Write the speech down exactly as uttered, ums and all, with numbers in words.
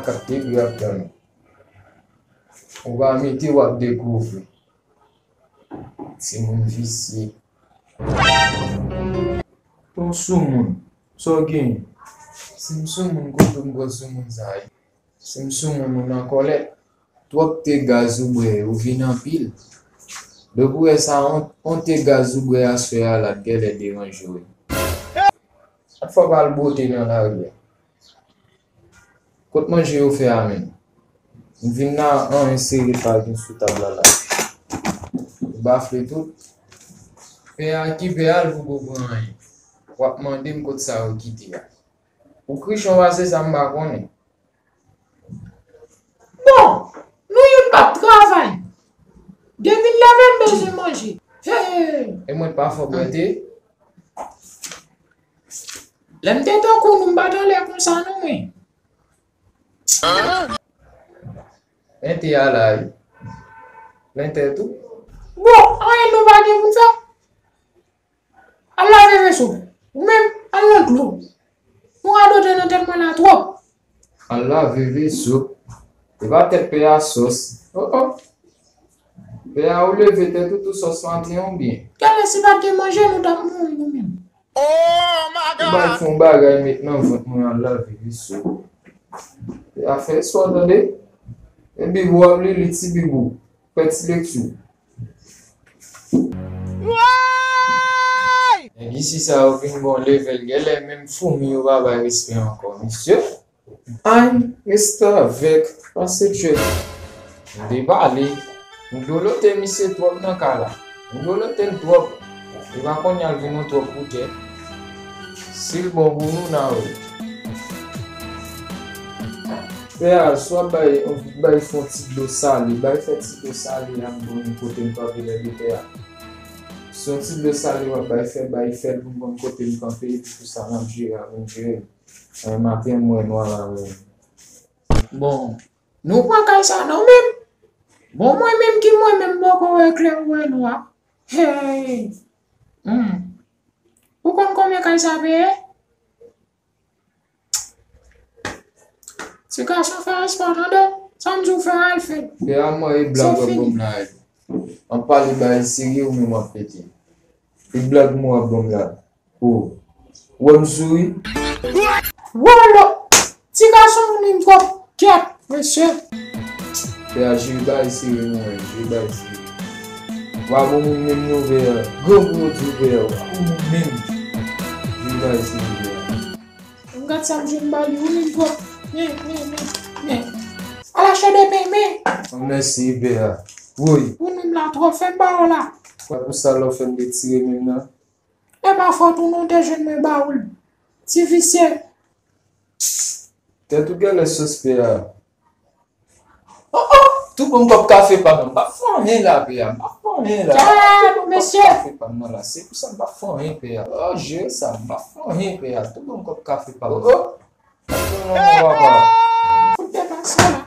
Kapte, epi w ap tann. Ou pa mete, w ap dekouvri. Timoun visye. Bon soumoun, sa w genyen? Si m soumoun, kote m pran soumoun sa a ye? Si m soumoun, ou nan kòlèt. Twòp te gaz ou bwè, ou vin anpil. Depi w wè sa, on, on te gaz ou bwè aswè a la, t genlè deranje w. Sa t fè w pa al bwote nan lari a? Kot manje yo fè a menm? M vin la, anyen sere pa gen sou tab la la. Ou bafle tout. Pè a ki pè a, l poko pran anyen. W ap mande m kot sa yo kite a. Ou krichon pase sa m pa konnen. Bon, nou youn p ap travay. Depi n leve n bezwen manje. Hey! E mwen pa fè w bwè te? Lè m te tankou nou, m pa t anlè konsa non mwen. Plen te a la wi. Plen tèt ou. Bon, anyen nou pa gen pou n fè. Al lave veso. Ou menm, al nan dlo. Nou radote nan tèt mwen la twòp. Al lave veso. E pa tèt pè a sòs. Oh, oh. Pè a ou leve tèt ou tou sòs maten an oubyen? Gade si pa t gen manje, nou t ap mouri nou menm. Ou bay fè yon bagay met nan vant mwen al lave veso. Pè a fè espò tande. E bib ou ap li, li ti bib ou. Fè ti lekti. Nèg isi sa yo vin gon level, genlè menm foumi yo pa bay respè ankò, mesye. Ay, restavèk, pase tchèk. M te pale. M dolote misye twòp nan ka la. M dolote l twòp. E pa kounye a l vin yon twòp pou tèt. Si l bon pou nou, n a wè. Pè a, si w ap bay, bay fè yon ti dlo sale, bay fè ti dlo sale a m konn kote m kanpe lè de pè a. Si yon ti dlo sale w ap bay fè, bay fè l pou m konn kote m kanpe, epi pou sa n ap jere a, pou m jere. Mwen maten m wè nwa la, wè. Bon, nou pran kay sa non menm. Bon, mwen menm ki mwen menm m poko wè klè ou wè nwa. Hey! Hmm. Ou konn konbyen kay sa peye? Ti gason fè espò tande. Sa m di w fè a, al fè l. Pè a mwen e blag w ap ban m la. An pale bagay serye ou menm w ap pete. E blag mwen w ap ban m la. Oh. Ou wè m souri? Wolo! Ti gason ou menm twòp kèt, mesye. Pè a jere bagay serye mwen, jere bagay serye. W a bon moun menm non pè a. Gran gwo di pè a, w a bon moun menm. Jere bagay serye pè a. M gad sa m jwenn ba li, ou menm twòp. Men, men, men, men. Al achte de pen, men. Mèsi pè a. Woy. Ou menm la twòp, fè m ba w la. Sa pou sa lè w fè m detire menm nan. E pa fòt ou non, te jwenn mwen ba ou l. Ti visye. Tèt ou genlè sòs pè a. Oh, oh, tou bon kòb kafe pa m nan, m pa fè anyen la pè a, m pa fè anyen la. Tèt, mesye. Kafe pa m nan la, se pou sa m pa fè anyen pè a. Oh, jere sa, m pa fè anyen pè a, tou bon kòb kafe pa m. Oh, oh. Fout depase la.